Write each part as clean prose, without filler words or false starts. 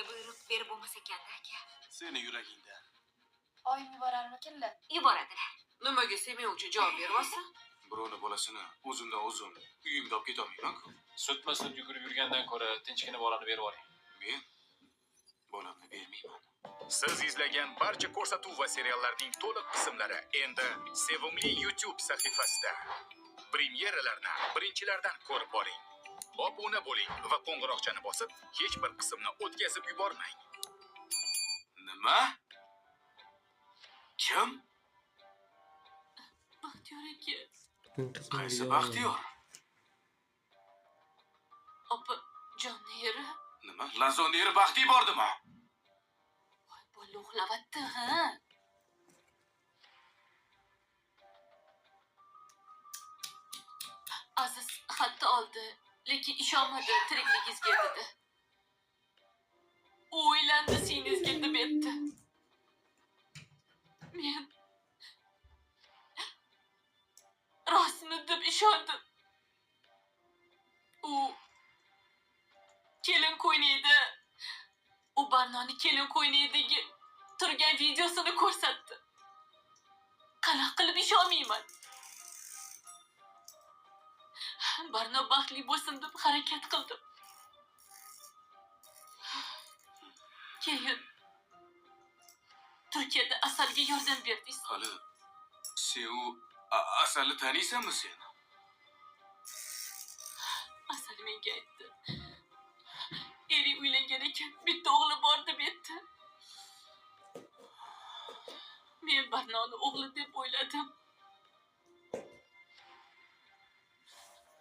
Erkakka buyruq berib bo'lmas ekan-da, aka. Seni yuragingdan. Oyim yuborarmikinlar? Yuboradilar. Nimaga sen men uchun javob beryapsan? Birovni bolasini o'zimdan o'zim uyimda olib ketolmayman-ku. Sutma-sut yugurib yurgandan ko'ra tinchgina bolani berib yuboring. Men bolamni bermayman. Siz izlagan barcha ko'rsatuv va seriallarning to'liq qismlari endi sevimli YouTube sahifasida. Premyeralarni birinchilardan ko'rib boring. Obuna bo'ling va qo'ng'iroqchani bosib, hech bir qismni o'tkazib yubormang. Nima? Kim? Baxtiyor aka. Qaysi Baxtiyor? Opa, jonni eri. Nima? Lazonni eri Baxtiy bordimi? Voy, bola uxlayapti, ha? Aziz xatni oldi, lekin ishonmadi tirikligingizga dedi. U o'ylandi singlingizga deb aytdi. Men rostmi deb ishondim. U kelin ko'ylagida, u Barnoni kelin ko'ylagidagi turgan videosini ko'rsatdi. Qanaqa qilib ishonmayman? Barno baxtli bo'lsin deb harakat qildim. Keyin Turkiyada Asalga yordam berdingiz. Hali sen u Asalni taniysanmi sen? Asal menga aytdi. Eri uylangan ekan, bitta o'g'li bor deb aytdi. Men Barnoni o'g'li deb o'yladim.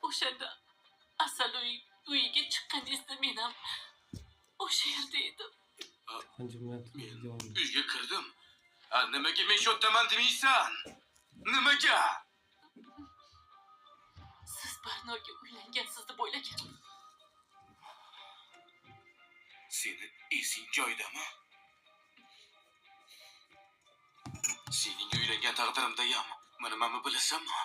O'shanda Asal uyiga chiqqaningizda men ham o'sha yerda edim. Men uyga kirdim. Nimaga men shu yerdaman demaysan? Nimaga? Siz Barnoga uylangansiz deb o'ylagan. Seni esing joyidami? Sening uylangan taqdirimda ham mana mana bilasanmi?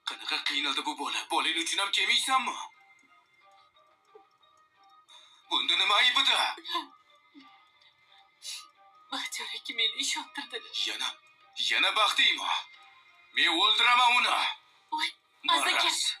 Qanaqa qiynaldi bu bola? Bolang uchun ham kelmaysanmi? Bunda nima aybida? Baxtiyor aka meni ishontirdilar. Yana Baxtiymi? Men o'ldiraman uni. Voy, Aziz aka. Maraz.